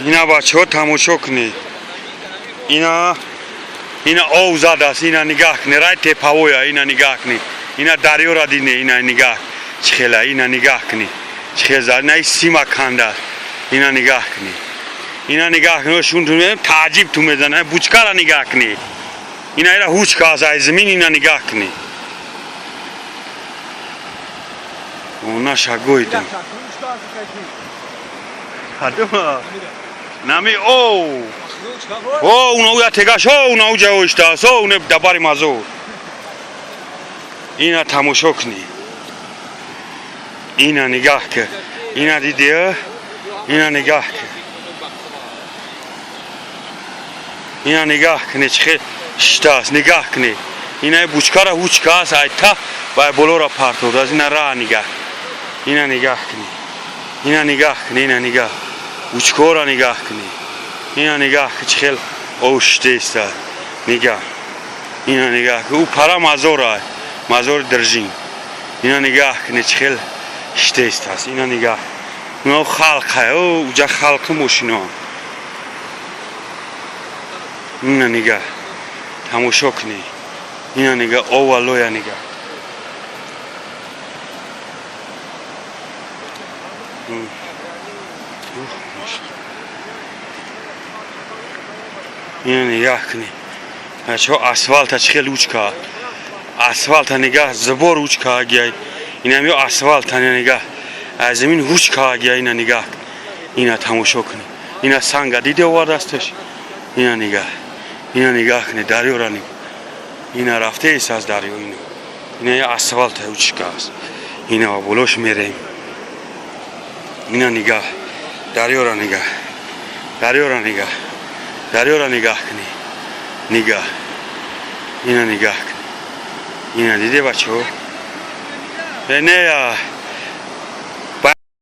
Ина бачаҳо, тамошо кунед. Ина, ина ов задааст, ина нигаҳ кунед, рай тепавоя, ина нигаҳ кунед. Ина дарёра дине, ина нигаҳ чӣ хела, ина нигаҳ кунед. Чӣ хел зад, ина сима кандааст. Ина нигаҳ кунед. Ина нигаҳ кунед, шун ту тааҷиб ту мезанад, бучкара нигаҳ кунед. Ина ира ҳучка аст ай замин, ина нигаҳ кунед. Она шагоидем. Кадума? Нами о. О, уна уя тегаш, о, уна уҷа оиштааст, о, уне дабари мазор. Ина тамошо кунӣ. Ина нигаҳ ки. Ина дидӣ? Ина нигаҳ ки. Ина нигаҳ кунӣ чӣ хел шиштааст, нигаҳ кунӣ. Ина бучкара ҳучка аст, ай та вай болора партовдааст, ина ра нигаҳ. Ина нигаҳ кунӣ. Ина нигаҳ кунӣ, ина нигаҳ. Бучкора нигаҳ кунӣ. Ина нигаҳ ки чӣ хел ов шиштаиста. Нигаҳ. Ина нигаҳ ки ӯ пара мазора, мазори Держин. Ина нигаҳ кунӣ чӣ хел шиштаистааст. Ина нигаҳ. Уно халқа, о, уҷа халқи мошино. Ина нигаҳ. Тамошо кунӣ. Ина нигаҳ, ова лоя нигаҳ. Ина нигаҳ кунӣ. Бачаҳо, асфалта чӣ хел учка. Асфалта нигаҳ, забор учка гияй. Инам ё асфалта нигаҳ. Аз замин ҳучка гияй, ина нигаҳ. Ина тамошо кунӣ. Ина санга диде овардасташ. Ина нигаҳ. Ина нигаҳ кунӣ, дарёра нигаҳ. Ина рафтаест аз дарё ина. Ина я асфалта учка аст. Ина болош мерем. Ина нигаҳ. Дарёра нигаҳ. Дарёра нигаҳ. Дарёра нигаҳ кунӣ. Нигаҳ. Ина нигаҳ кунӣ. Ина диде бачаҳо? Э, не я.